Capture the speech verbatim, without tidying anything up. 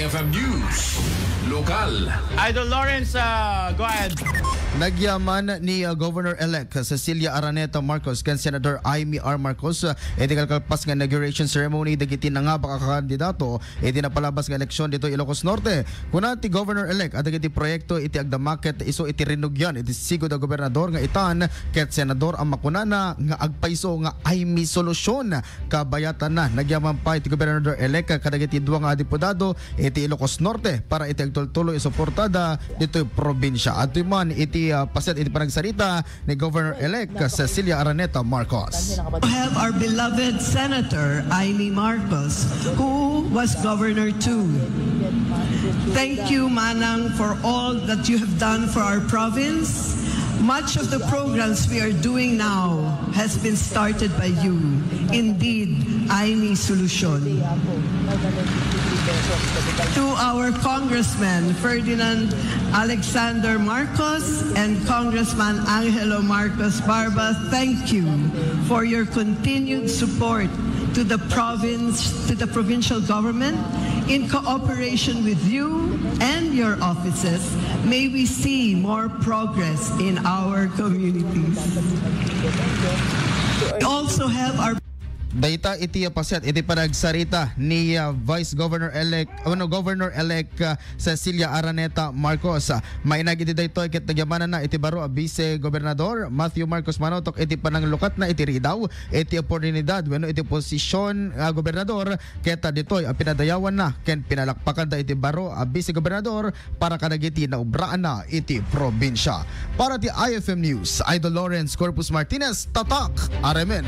F M News, lokal. Idol Lawrence, uh, go ahead. Nagyaman ni uh, Governor-elect Cecilia Araneta Marcos ken Senator Imee R. Marcos uh, iti kalkalpas nga inauguration ceremony dagiti nangabak a kandidato iti napalabas nga eleksyon ditoy Ilocos Norte. Kuna ti Governor-elect a dagiti proyekto iti agdamaket isu iti rinugyan iti sigud a gobernador nga itan ket senador a makunana nga agpayso nga Imee solusyon. Kabayatanna, nagyaman pay ti Gobernador-elect kadagiti dua nga diputado iti Ilocos Norte para iti agtultuloy a suportada ditoy probinsia. Adtoy man iti uh, paset iti panagsarita ni Governor-elect Cecilia Araneta Marcos. We have our beloved Senator Imee Marcos, who was governor too. Thank you, Manang, for all that you have done for our province. Much of the programs we are doing now has been started by you. Indeed, Imee Solution. To our Congressman Ferdinand Alexander Marcos and Congressman Angelo Marcos Barba, thank you for your continued support to the province, to the provincial government, in cooperation with you and your offices. May we see more progress in our communities. We also have our Dayta iti paset iti panagsarita ni uh, Vice Governor-elect ano, Governor-elect uh, Cecilia Araneta Marcos. Uh, mainag iti daytoy ket nagyamananna iti baro a Vice Gobernador Matthew Marcos Manotok iti pananglukatna iti ridaw iti oportunidad wenno iti posisyon nga gobernador ket uh, ditoy a pinadayawanna ken pinalakpakanda iti baro a Vice Gobernador para kadagiti naubraanna iti probinsia. Para ti I F M News, Idol Lawrence Corpus Martinez, Tatak, Aremen.